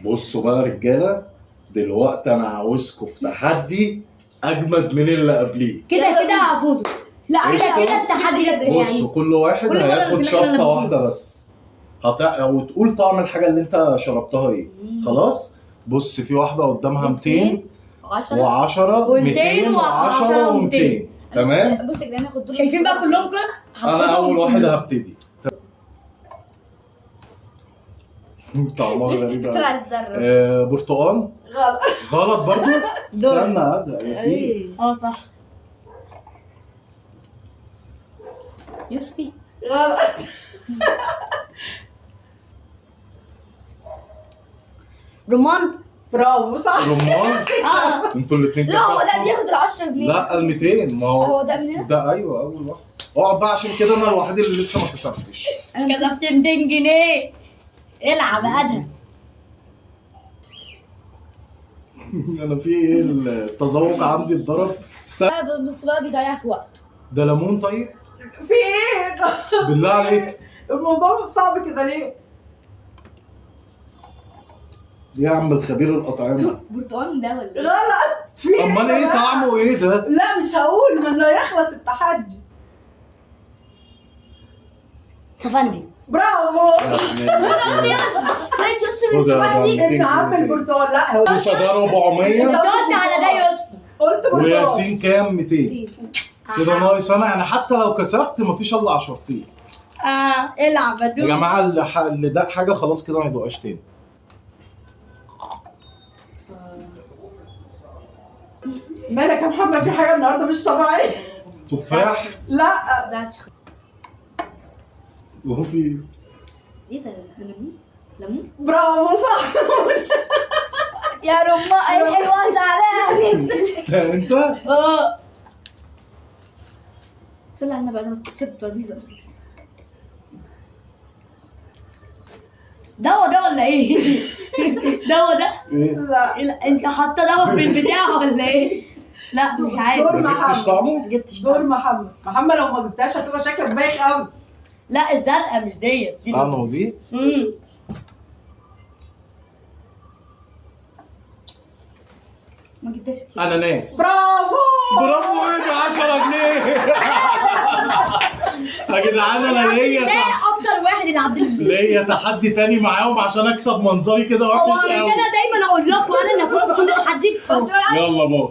بصوا بقى يا رجاله، دلوقتي انا عاوزكم في تحدي اجمد من اللي قبليه. كده كده هفوزوا. لا كده قشطة. كده التحدي ده بتاعي. بصوا كل واحد كل مرة هياخد في الآخر أنا شفطه بفوز. واحدة بس، وتقول طعم الحاجة اللي انت شربتها ايه. خلاص؟ بص، في واحدة قدامها 200 10 و10، 210 و200. تمام؟ بص يا جدعان، هاخد دول. شايفين بقى كلهم كده؟ انا اول واحد هبتدي. طعمها غريب أوي. طلع الذرة. برتقال. غلط. غلط برضو. استنى ده يا سيدي. اه صح. يوسفي. غلط. رمان. برافو صح. رمان. اه. انتوا الاثنين. لا هو ده، دي ياخد ال 10 جنيه. لا، ال 200 ما هو. هو ده مننا؟ ده ايوه، اول واحد. اقعد بقى، عشان كده انا الوحيد اللي لسه ما كسبتش. كسبت 200 جنيه. العب يا ادهم. انا في ايه، التذوق عندي اتضرب. استنى. بس بقى بيضيع في وقت. ده ليمون طيب؟ في ايه؟ بالله عليك. الموضوع صعب كده ليه؟ يا عم الخبير الاطعمة. برتقال ده ولا ايه؟ غلط. في ايه؟ امال ايه يا جماعة؟ طعمه ايه ده؟ لا مش هقول، ما لا يخلص التحدي. سفندي. برافو. طلعت يوسف من خد يا سفندي. عم. ابن عم البرتقال. لا هو بص، ده 400. انت قلت على ده يوسف. قلت برتقال. وياسين كام؟ 200. كده ناقص انا، يعني حتى لو كسبت مفيش الا 10. العب يا يا دوب. جماعة، اللي ده حاجة خلاص كده ما يدوقهاش تاني. مالك يا محمد؟ في حاجة النهارده مش طبيعية. تفاح. لا. زعلتش. وهو في ايه ده؟ ده ليمون؟ ليمون؟ برافو صح. يا رمان الحلوة زعلانة. استنى انت. اه. صلي على النبي، انا كسرت الترابيزة. دوا ده ولا ايه؟ دوا ده؟ ايه؟ لا. لا، انت حاطه دوا في البتاع ولا ايه؟ لا مش عارف. دور ما جبتش محمد. طعمه؟ ما جبتش دور طعم. محمد. محمد لو ما جبتهاش هتبقى شكلك بايخ قوي. لا الزرقاء مش ديت دي. طعمه دي. ما جبتهاش. اناناس. برافو. برافو. ايه ده؟ 10 جنيه يا جدعان. انا ليا ليه اكتر واحد اللي عبد الله. ليا تحدي تاني معاهم عشان اكسب منظري كده هو وحش مش قوي. انا دايما اقول لكم انا اللي افوز في كل تحدي. بس يلا بابا.